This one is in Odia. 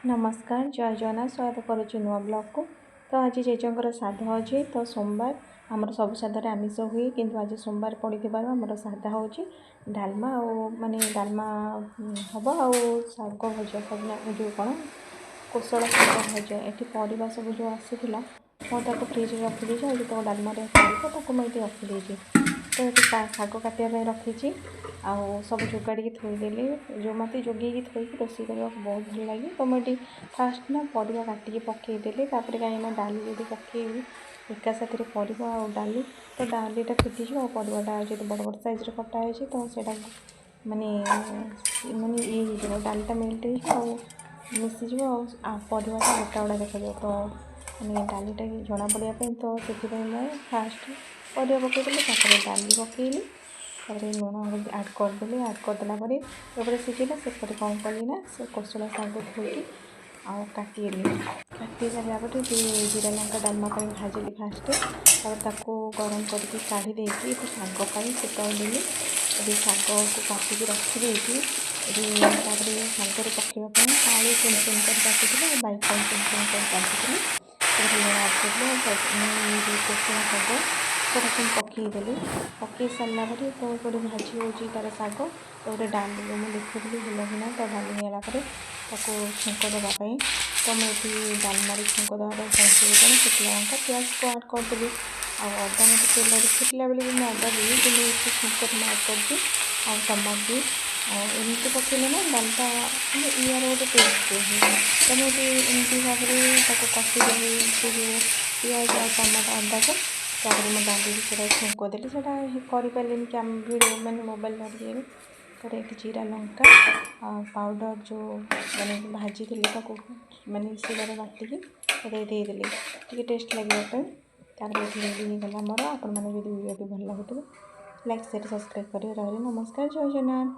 ନମସ୍କାର, ଜୟ ଜଗନ୍ନାଥ। ସ୍ୱାଗତ କରୁଛି ନୂଆ ବ୍ଲଗ୍କୁ। ତ ଆଜି ଜେଜେଙ୍କର ଶ୍ରାଦ୍ଧ ଅଛି। ତ ସୋମବାର ଆମର ସବୁ ଶ୍ରାଦ୍ଧରେ ଆମିଷ ହୁଏ, କିନ୍ତୁ ଆଜି ସୋମବାର ପଡ଼ିଥିବାରୁ ଆମର ସାଧା ହେଉଛି। ଡାଲମା ଆଉ ମାନେ ଡାଲମା ହେବ ଆଉ ଶାଗ ଭଜା, ସଜନା ଯେଉଁ କ'ଣ କୋଶଳ ଶାଗ ଭଜା। ଏଠି ପରିବା ସବୁ ଯେଉଁ ଆସିଥିଲା, ମୁଁ ତାକୁ ଫ୍ରିଜରେ ରଖିଦେଇଛି ଆଉ ଯେତେବେଳେ ଡାଲମାରେ ପଡ଼ିବ, ତାକୁ ମୁଁ ଏଠି ରଖିଦେଇଛି। ତ ଏଠି ଶାଗ କାଟିବା ପାଇଁ ରଖିଛି ଆଉ ସବୁ ଯୋଗାଡ଼ିକି ଥୋଇଦେଲି। ଯେଉଁ ମୋତେ ଯୋଗେଇକି ଥୋଇକି ରୋଷେଇ କରିବାକୁ ବହୁତ ଭଲ ଲାଗେ। ତ ମୁଁ ଏଠି ଫାଷ୍ଟ ନା ପରିବା କାଟିକି ପକାଇଦେଲି। ତାପରେ କାହିଁକିନା ଡାଲି ଯଦି ପକାଇବି ଏକା ସାଥିରେ ପରିବା ଆଉ ଡାଲି, ତ ଡାଲିଟା ଫିଟିଯିବ ଆଉ ପରିବାଟା ଯେହେତୁ ବଡ଼ ବଡ଼ ସାଇଜ୍ରେ କଟା ହେଇଛି, ତ ସେଇଟା ମାନେ ମାନେ ଇଏ ହେଇଯିବ, ଡାଲିଟା ମେଲ୍ଟ ହେଇଯିବ ଆଉ ମିଶିଯିବ ଆଉ ପରିବାଟା ଗୋଟା ଗୋଟା ଦେଖାଯିବ। ତ ମାନେ ଡାଲିଟା ଜଣା ପଡ଼ିବା ପାଇଁ, ତ ସେଥିପାଇଁ ମୁଁ ଫାଷ୍ଟ ପରିବା ପକାଇଦେଲି, ତାପରେ ଡାଲି ପକାଇଲି, ତାପରେ ଲୁଣ ହଳଦୀ ଆଡ଼୍ କରିଦେଲି। ଆଡ଼୍ କରିଦେଲା ପରେ ଏପଟେ ସିଝିଲା, ସେପଟେ କ'ଣ କଲି ନା ସେ କୋଶଳା ଶାଗ ଧୋଇକି ଆଉ କାଟିଲି। କାଟି ସାରିଲା ପରେ ଏଠି ଜିରା ଲଙ୍କା ଡାଲମା ପାଇଁ ଭାଜିଲି ଫାଷ୍ଟ। ତାପରେ ତାକୁ ଗରମ କରିକି କାଢ଼ି ଦେଇକି ଏଠି ଶାଗ ପାଇଁ ଫୁଟଣ ଦେଲି। ଏଠି ଶାଗକୁ କାଟିକି ରଖିଦେଇକି ଏଠି ତାପରେ ଶାଗରେ ପକାଇବା ପାଇଁ ଆଳୁ ଚୁନ ଚୁନ କରି କାଟିଥିଲି ଆଉ ବାଇଗଣ ଚୁନ ଚୁନ କରି କାଟିଥିଲି। ତାପରେ ଲୁଣ ଆଡ଼୍ କରିଲି ଆଉ ମାନେ ଇଏ ଯେଉଁ କୋଶଳା ଶାଗ ସେଟାକୁ ମୁଁ ପକାଇଦେଲି। ପକାଇ ସାରିଲା ପରେ ତ ଏପଟେ ଭାଜି ହେଉଛି ତା'ର ଶାଗ। ଏପଟେ ଡାଲି ଯେଉଁ ମୁଁ ଦେଖୁଥିଲି ହେଲା କି ନାହିଁ। ତ ଡାଲି ହେଇଗଲା ପରେ ତାକୁ ଛୁଙ୍କ ଦେବା ପାଇଁ, ତ ମୁଁ ଏଠି ଡାଲମାରେ ଛୁଙ୍କ ଦେବା ପାଇଁ ପଞ୍ଚ ଫୁଟଣ, ଶୁଖିଲା ଲଙ୍କା, ପିଆଜକୁ ଆଡ଼୍ କରିଦେଲି। ଆଉ ଅଦା ମୋତେ ତେଲରେ ଫୁଟିଲା ବେଳେ ବି ମୁଁ ଅଦା ଦିଏ, କିନ୍ତୁ ଏଠି ଛୁଙ୍କରେ ମୁଁ ଆଡ଼୍ କରିଛି ଆଉ ଟମାଟୋ ବି। ଆଉ ଏମିତି ପକାଇଲେ ନା ଡାଲିଟା ମାନେ ଇଆର ଗୋଟେ ଟେଷ୍ଟ ରୁହେ। ତ ମୁଁ ଏଠି ଏମିତି ଭାବରେ ତାକୁ କଷିଦେଲି, ସେ ଯେଉଁ ପିଆଜ ଆଉ ଟମାଟୋ ଅଦାକୁ। ତାପରେ ମୁଁ ଡାଲିରେ ସେଇଟା ଛୁଙ୍କ ଦେଲି। ସେଇଟା କରିପାରିଲିନି କି ଭିଡ଼ିଓ, ମାନେ ମୋବାଇଲ୍ ଧରିକି। ତାପରେ ଏଠି ଜିରା ଲଙ୍କା ପାଉଡ଼ର ଯେଉଁ ମାନେ ଭାଜିଥିଲି, ତାକୁ ମାନେ ଶିଳରେ ବାଟିକି ସେଥିରେ ଦେଇଦେଲି ଟିକେ ଟେଷ୍ଟ ଲାଗିବା ପାଇଁ। ତାପରେ ଏଠି ରେଡ଼ି ହେଇଗଲା ଆମର। ଆପଣମାନଙ୍କୁ ଯଦି ଭିଡ଼ିଓଟି ଭଲ ଲାଗୁଥିବ, ଲାଇକ୍, ସେୟାର, ସବସ୍କ୍ରାଇବ୍ କରିବେ। ରହିଲି, ନମସ୍କାର, ଜୟ ଜଗନ୍ନାଥ।